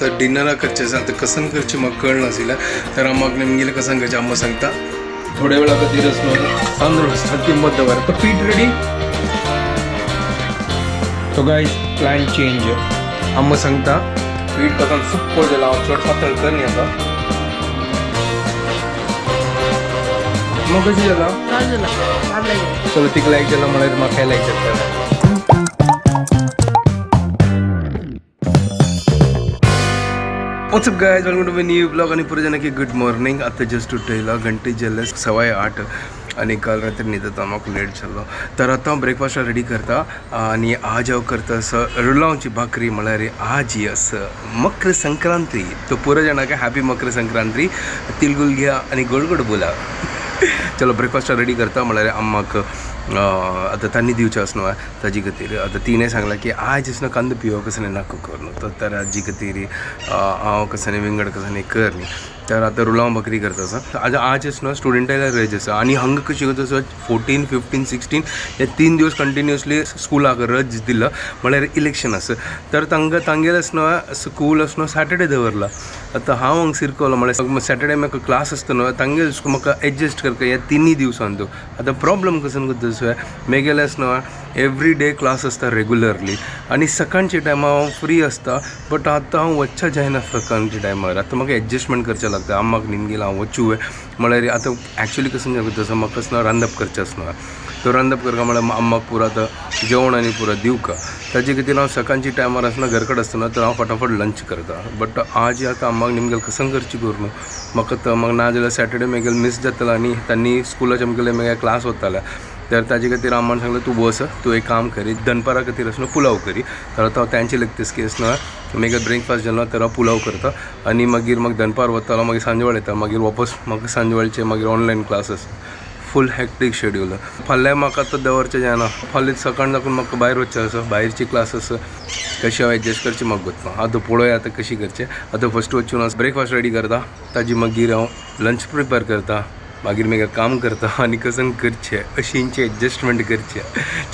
तर डिनरा करचें आसा. आतां कसन करचें म्हाका कळनाशिल्लें, तर अम्माक निमगेलें कसन करचें. अम्मा सांगता थोड्या वेळा खातीर आसलो तांदूळ आसता तिंबत दवर. तर पीठ रेडी. तो गायज प्लॅन चेंज. अम्मा सांगता पीठ कसन सुप्पर जालां, हांव चड पातळ करनी. आतां मग कशी जालां? चलो तिका लायक जालां म्हळ्यार म्हाका लायक जाता. What's up guys, welcome to my new blog. आणि पुरे की गुड मॉर्निंग. आता जस्ट उठयला, घंटे जाल्ले 8:15 आणि काल रात्री न्हिदता म्हाका लेट जालो. तर आतां हांव ब्रेकफास्ट रेडी करता आणि आज हांव करता असं रुलांवची भाकरी. म्हळ्यार आज ही असं मकर संक्रांती. तो पुरे जाणाक हॅपी मकर संक्रांती. तिलगुल घ्या आणि गोड गोड बोला. चलो ब्रेकफास्ट रेडी करता. म्हळ्यार अम्माक आतां तांणी दिवचें आसा न्हू ताजी खातीर. आतां तिणें सांगलां की आज आसना कांदो पिवप कसलें नाका कर न्हू. तर आजी खातीर हांव कसलें विंगड कसलें कर न्ही. तर आतां रुलांव भाकरी करता आसा. आतां आज आसना स्टुडंटायला रज आसा. आनी हांगा कशी करता आसा 14, 15, 16 हे 3 दिवस कंटिन्युअसली स्कुलाक रज दिला. म्हळ्यार इलेक्शन आसा. तर तांकां तांगेलें आसना स्कूल आसना सॅटर्डे दवरला. आतां हांव हांगा सिरकोलो म्हळ्यार सॅटर्डे म्हाका क्लास आसता न्हू, तांगेले म्हाका एडजस्ट करता ह्या तिनूय दिवसांत. आतां प्रॉब्लम कसन करता आसा मेगेलें आसना एवरी डे क्लास आसता रेगुलरली आनी सकाळच्या टायमार हांव फ्री आसता. बट आतां हांव वच्चा जायना सकाळच्या टायमार. आतां म्हाका एडजस्टमेंट करचें लागता. अम्माक निमगेलें हांव वचूं म्हळ्यार आतां एक्चुअली कसं करता आसा म्हाका आसना रांदप करचें आसना. तो रांदप करता म्हळ्यार अम्माक पुरो आतां जेवण आनी पुरो दिवका. ताजे खातीर हांव सकाळच्या टायमार आसना घर कडेन आसतना तर हांव फटाफट लंच करता. बट आज आतां अम्माक निमगेलें कसं करचें करूं न्हू म्हाका. तर म्हाका ना जाल्यार सॅटर्डे मेगेले मिस जातलो आनी तांणी स्कुलाचे म्हगेले मागीर क्लास वताले. तर ताजे खातीर अम्मान सांगलें तूं बस, तूं एक काम करी दनपारा खातीर आसना पुलाव करी. तर आतां हांव तांचे लागतीस की आसना मागीर ब्रेकफास्ट जालो तर हांव पुलाव करता आनी मागीर म्हाका दनपार वतालो, मागीर सांजवेळ येता, मागीर वापस म्हाका सांजवेळचे मागीर ऑनलायन क्लासीस. फूल हॅक्टीक शेड्यूल. फाल्यां म्हाका आतां दवरचें जायना. फाल्यां सकाळ साकून म्हाका भायर वचचें आसा, भायरची क्लास आसा. कशी हांव एडजस्ट करचें म्हाका गोतना. आतां पळोवया आतां कशी करचें. आतां फस्ट वचून ब्रेकफास्ट रेडी करता, ताजी मागीर हांव लंच प्रिपेर करता, मागीर मागीर काम करता आनी कसन करचें अशींचे एडजस्टमेंट करचें.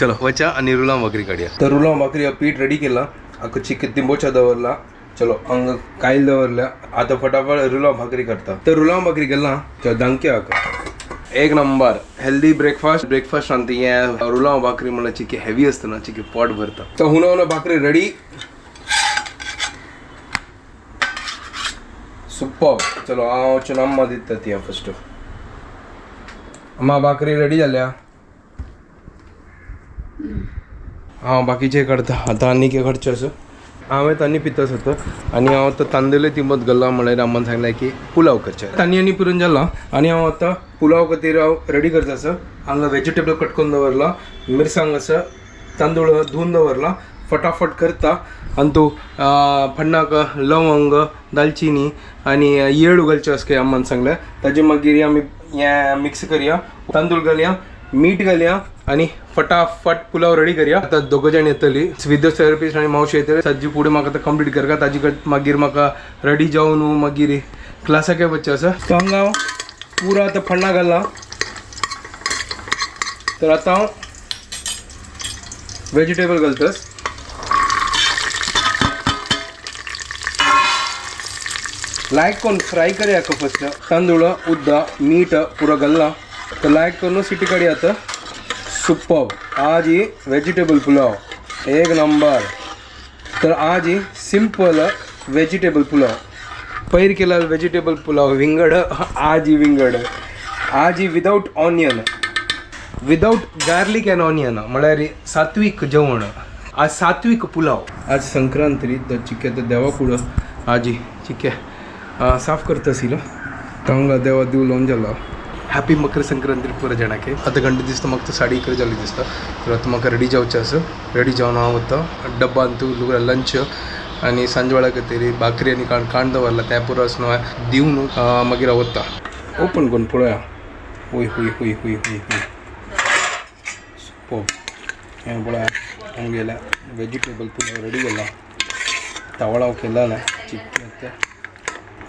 चलो वचा आनी रुलां भाकरी काडया. तर रुलां भाकरी पीठ रेडी केलां, आतां चिकन तिंबोचा दवरला. चलो हांगा कायल दवरल्या. आतां फटाफट रुलां भाकरी करता. तर रुलां भाकरी केला तर दांके हाका एक नंबर हेल्दी ब्रेकफास्ट. ब्रेकफास्ट आनी हें रुलां भाकरी म्हणल्यार चिके हेवी आसता ना, चिके पोट भरता. तर हुना हुना भाकरी रेडी, सुपर. चलो हांव वचून अम्मा दिता ती फस्ट. अम्मा भाकरी रेडी जाल्या. हांव बाकीचे काडटा आतां आनी कितें काडचें आसा. हांवें तांणी पिता आसता आनी हांव आतां तांदूळ तिंबत घाल्ला. म्हळ्यार अम्मान सांगलें की पुलाव करचें. तांणी आनी पुरून जाला आनी हांव आतां पुलाव खातीर हांव रेडी करता आसा. हांगा वेजिटेबल कट करून दवरला, मिरसांग आसा, तांदूळ धुवन दवरला. फटाफट करता. आनी तूं फण्णाक लवंग, दालचिनी आनी येळू घालचें आसा काय अम्मान सांगलें. ताजे मागीर आमी हें मिक्स करया, तांदूळ घालया, मीठ घालया आनी फटाफट पुलाव रेडी करया. आतां दोग जाण येतली, फिजियोथेरपिस्ट आनी मावशी येतली. ताजी फुडें म्हाका आतां कंप्लीट करता. ताजी मागीर म्हाका रेडी जावन मागीर क्लासाक वचचें आसा. सो हांगा हांव पुरो आतां फण्णा घालला. तर आतां हांव वेजिटेबल घालतस. लायक करून फ्राय करया फस्ट. तांदूळ, उद्दा, मीठ पुरो घालला. तर लायक करून सिटी काडया आतां. सुपर. आज ही वेजिटेबल पुलाव एक नंबर. तर आज ही सिंपल वेजिटेबल पुलाव. पैर केला वेजिटेबल पुलाव विंगड, आज ही विंगड. आज ही without onion, without garlic and onion. म्हळ्यार सात्वीक जेवण आज, सात्वीक पुलाव. आज संक्रांती. तर चिके तर देवा कुडो आजी चिके साफ करता आशिल्लो. हांगा देवा दिव लावन जालो. हॅपी मकर संक्रांती पुरो जाणाके. आतां घंटे दिसता म्हाका 11:30 जाल्ली दिसता. तर आतां म्हाका रेडी जावचें आसा. रेडी जावन हांव वता डब्बान तूं लंच आनी सांजवेळा खातीर भाकरी आनी काण दवरला तें पुरो आसना दिवन मागीर हांव वता. ओपन करून पळोवया. हुय हुय हुय हुय हुय हुय सुपर. हें पळया आमगेल्या वेजिटेबल पुलाव रेडी जाला. तावळाव केला ना चिकन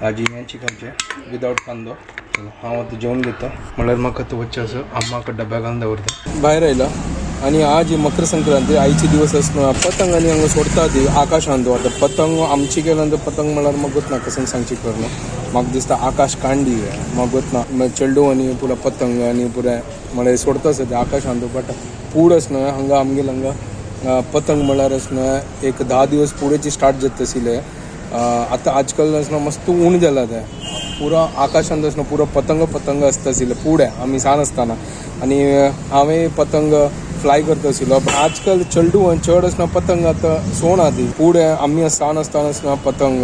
आजी हें चिकनचें विदावट कांदो. चलो हांव आतां जेवण घेता. म्हळ्यार म्हाका आतां वचचें आसा. अम्माक डब्या घालून दवरता. भायर आयला आणि आज मकर संक्रांती आयचे दिवस असणं पतंग आनी हांगा सोडटा ती आकाशांत. आतां पतंग आमची केल्यानंतर पतंग म्हळ्यार म्हाका गोत ना कसं सांगची करून, म्हाका दिसता आकाश कांडी म्हाका गोत ना. चेडू आनी पुरा पतंग आनी पुराय म्हळ्यार सोडता आसा ते आकाशांत. बट पूड न्हय हांगा आमगेर हांगा पतंग म्हळ्यार न्हय एक 10 दिवस पुढेची स्टार्ट जाता आशिल्ले. आतां आजकाल न्हय मस्त ऊण जाला तें पुरा आकाशांत न्हय पुरो पतंग पतंग आसता आशिल्ले पुढे आमी सान आसतना. आनी हांवें पतंग फ्लाय करता आशिल्लो. पण आजकाल चेडू चड आसना पतंग आतां सोडना ती. पुढे आमी सान आसतना आसना पतंग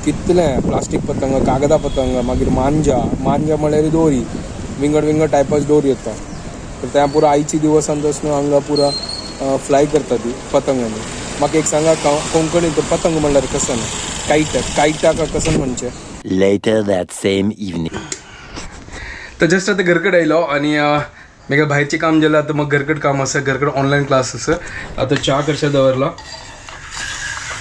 कितले प्लास्टीक पतंग, कागदा पतंग, मागीर मांजा, मांजा म्हळ्यार दोरी, विंगड विंगड टायपाची दोरी येता. तर त्या पुरा आयची दिवसांत न्हय हांगा पुरा फ्लाय करता ती पतंगांनी. म्हाका एक सांगा कोंकणीत पतंग म्हणल्यार कसं कायट, कायटा कसं म्हणचे? Later that same evening. तर जस्ट आता घरकड आयलो आणि मागीर भायरचें काम जालें. आतां मग घरकड काम आसा, घरकड ऑनलायन क्लास आसा. आतां च्या करशें दवरला,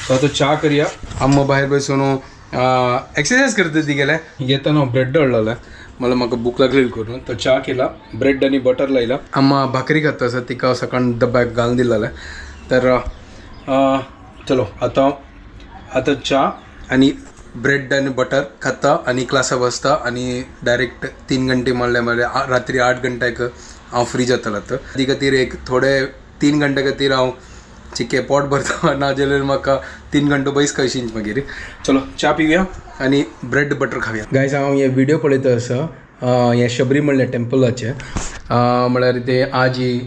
सो आतां च्या करया. आमी भायर बसून एक्सरसायज करता ती गेले. येताना ब्रेड हाडलेले, मला म्हाका भूक लागलेली करून तर च्या केला, ब्रेड आनी बटर लायला. आम्हा भाकरी खाता आसा, तिका सकाळ डब्याक घालून दिलेलें. तर चलो आतां आतां च्या आनी ब्रेड आनी बटर खाता आनी क्लासा बसता आनी डायरेक्ट 3 घंटे म्हणल्यार म्हळ्यार रात्री 8 घंट्याक हांव फ्री जातलो. आतां ती खातीर एक थोडे 3 घंटे खातीर हांव चिके पोट भरता, ना जाल्यार म्हाका 3 घंटो बैस कशींच मागीर. चलो च्या पिवया आनी ब्रेड बटर खावया. गायज हांव हे व्हिडिओ पळयता आसा हे शबरी म्हणल्या टेम्पलाचे, म्हळ्यार ते आजी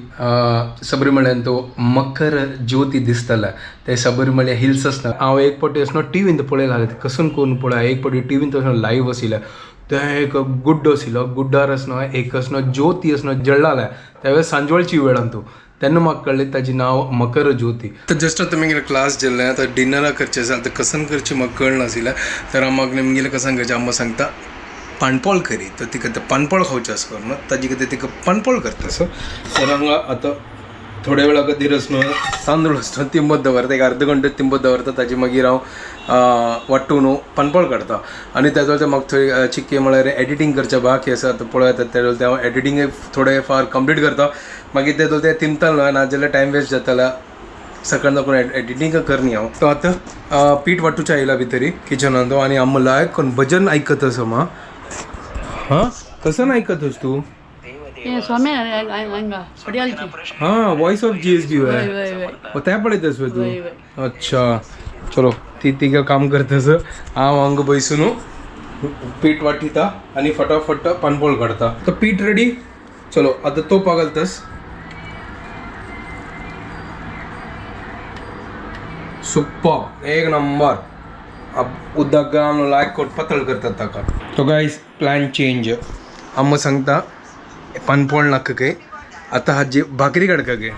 सबरीमळ्यान तो मकर ज्योती दिसताले ते सबरीमळ्या हिल्स आसता. हांव एक फावटी असो टिवीन पळयला, कसून करून पळय, एक फावटी टिवीन तसो लायव्ह आशिल्लें. ते एक गुड्डो आशिल्लो, गुड्डार आसनो एक असनो ज्योती आसनो जळ्ळाले त्यावेळेस सांजवेळची वेळान तो तेन्ना म्हाका कळ्ळें ताजें नांव मकर ज्योती. तर जस्ट आतां मागीर क्लास जाल्लें, आतां डिनराक करचें आसा. आतां कसन करचें म्हाका कळनाशिल्लें. तर आम्माक निमगेलें कसन करचें, आम्मा सांगता पानपोळ करी. तर तिका तें पानपोळ खावचें आसा करून ताजे खातीर तिका पानपोळ करता. सो तर हांगा आतां थोड्या वेळा खातीर न्हू तांदूळ आसता तिंबत दवरता, एक अर्द घंटो तिंबत दवरता. ताजे मागीर हांव वांटून न्हू पानपोळ काडटा आनी तेजो ते म्हाका थंय चिक्के म्हळ्यार एडिटींग करचें बाकी आसा. आतां पळोवया तेजो ते हांव एडिटींग थोडें फार कंप्लीट करता, मागीर तेजो ते तिमतलो न्हय, नाजाल्यार टायम वेस्ट जातलो. सकाळ कोण एडिटींग करनी हांव. तो आतां पीठ वांटूच्या आयला भितरी किचनान आनी आम लायक कोण भजन आयकत आसा. मा हां कसं ऐकतोस तू? स्वामी हांगा पडयालची. हां वॉइस ऑफ GSB. वय वय वय. त्या पळयतस तू? वय वय. अच्छा चलो ती तिका काम करतस. हांव हांगा बैसून पीठ वाटिता आनी फटाफट पानपोळ काडता. तर पीठ रेडी, चलो आतां तोप घालतस. सुपर एक नंबर. उदक घालून लायक कोट पातळ करतात ताका. तो गायज प्लॅन चेंज, आम्हा सांगता पानपोळ नाका काय, आता हाजी भाकरी काडका गे.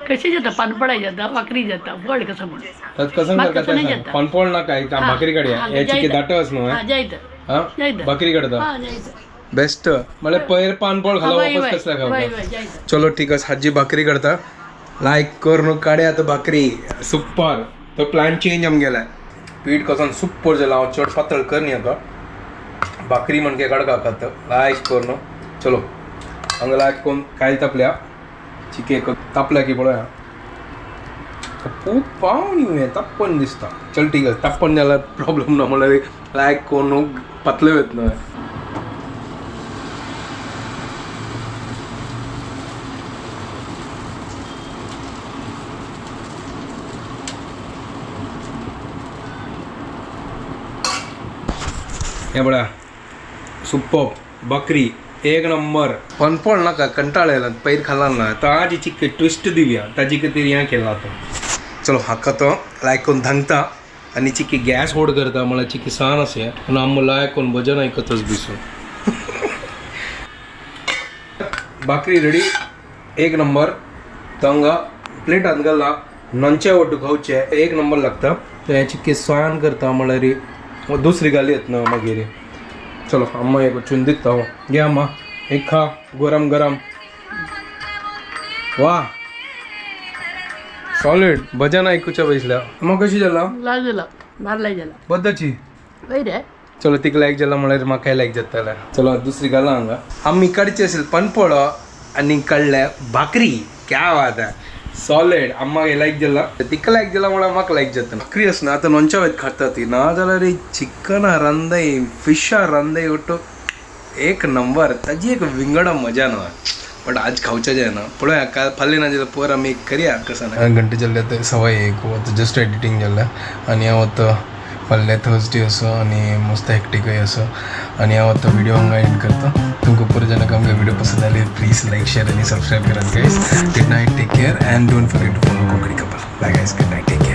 कशी जाता पानपळाय जाता भाकरी जाता वड कसं म्हण. त्यात कसं म्हाका करता कसं नाही ते सांग. जाता. पानपोळ नाका एक भाकरी काडया, हे चिके दाट आस न्हू. हा जायत. हा जायत. भाकरी काडता. हा जायत. बेस्ट म्हळ्यार पयर पानपोळ खाला वय वापस वय कसला वय खावपा. वय जायत. चलो ठीक आसा, हाजी भाकरी करता लायक कर न्हू काडया आतां भाकरी. सुपर तो प्लॅन चेंज आमगेलाय. पीठ कसो सुपर जाला, हांव चड पातळ कर न्ही हाका. भाकरी म्हणके काडका खाता लायक कर न्हू. चलो हांगा लायक करून कायल तापल्या, चिके तापल्या की पळोवया. खूब पावणी हें ताप्पन दिसता. चल ठीक आसा, ताप्पन जाल्यार प्रॉब्लम ना, म्हणल्यार लायक करून न्हू पातले वयता न्हय. हें पळया सुपर बकरी एक नंबर. पनपोळ नाका कंटाळ येयला पैर खाला ना. तर आज चिक्के ट्विस्ट दिवया ताजे खातीर हें केलां आतां. चलो हाका तो लायक करून धांगता आनी चिकी गॅस होड करता, म्हळ्यार चिकी सान आसा आनी आम लायक करून भजन आयकतच बिसून. भाकरी रेडी एक नंबर. तंगा प्लेटान घाला नंचे वट्टू खावचे एक नंबर लागता. ते चिक्के सान करता म्हळ्यार दुसरी गाली येत ना मागीर. चलो अम्मा एक चुन दिता हो, घे अम्मा एक खा गरम गरम. वा सॉलिड भजन ऐकूच्या बैसल्या. अम्मा कशी जाला? लाल जाला मारलाय जाला. बद्दची वय रे. चलो तिका लायक जाला म्हळ्यार म्हाकाय लायक जाताले. चलो दुसरी घाला हांगा. आमी काडची असेल पनपोळ आणि कळ्ळे भाकरी. क्या बात आहे, सॉलिड. अम्माक लायक जाला, तिका लायक जाला म्हणून अम्माक लायक जाता. भाकरी आसना आतां लोणच्या वयत खाता ती. ना जाल्यार चिकना रांदय, फिशा रांदय, ಒಟ್ಟು एक नंबर. ताजी एक विंगड मजा ना. बट आज खावच्या जायना, पळोवया. काल फाल्यां ना जाल्यार पोर आमी एक करया. कसं ना, घंटे जाल्ले आतां 1:15. आतां जस्ट एडिटींग जालें आनी हांव आतां फाल्यां थर्सडे असो आनी मस्त हेक्टिकय असो आनी हांव आतां व्हिडिओ हांगा एंड करता. तुमकां पुरो जाणांक आमकां व्हिडिओ पसंत आले, प्लीज लायक, शेअर आनी सबस्क्रायब करात guys. Good night, take care and don't forget to follow Konkani Couple. Bye guys, good night, take care.